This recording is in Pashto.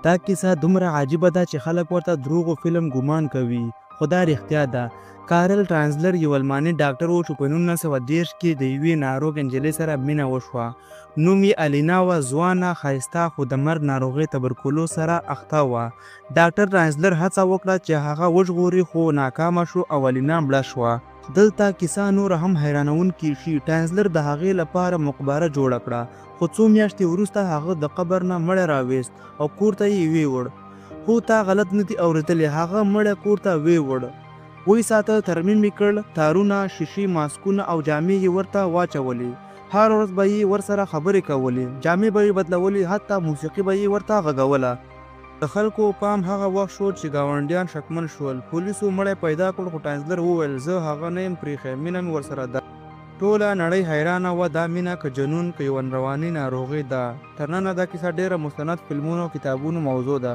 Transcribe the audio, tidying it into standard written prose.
دا کیسه دومره عجیبه ده چې خلک ورته دروغو فلم ګومان کوي، خو دا رښتیا ده. کارل ټرانزلر یو الماني ډاکټر و چې په 1930 کې د یوې ناروغې نجلۍ سره مینه وشوه. نوم یې الینا وه، ځوانه، ښایسته، خو د مرګ ناروغۍ تبرکلوز سره اخته وه. ډاکټر ټرانزلر هڅه وکړه چې هغه وژغوري، خو ناکامه شو او الینا مړه شوه. دلته کیسه نوره هم حیرانوونکې شي. ټانزلر د هغې لپاره مقبره جوړه کړه، خو څو میاشتې وروسته هغه د قبر نه مړی راویست او کور ته یې ویوړ. هو، تا غلط نه دي اورېدلي، هغه مړی کور ته ویوړ. ویې ساته، ترمیم یې کړ، تارونه، شیشې، ماسکونه او جامې یې ورته واچولې. هره ورځ به یې ورسره خبرې کولې، جامې به یې بدلولې، حتی موسیقي به یې ورته غږوله. د خلکو پام هغه وخت شو چې ګاونډیان شکمن شول. پولیسو مړی پیدا کړ، خو ټانزلر وویل، زه هغه نه یم پریښی، مینه مې ورسره ده. ټوله نړۍ حیرانه وه، دا مینه که جنون، که یوه رواني ناروغي ده. تر ننه دا کیسه ډېره مستند فلمونو او کتابونو موضوع ده.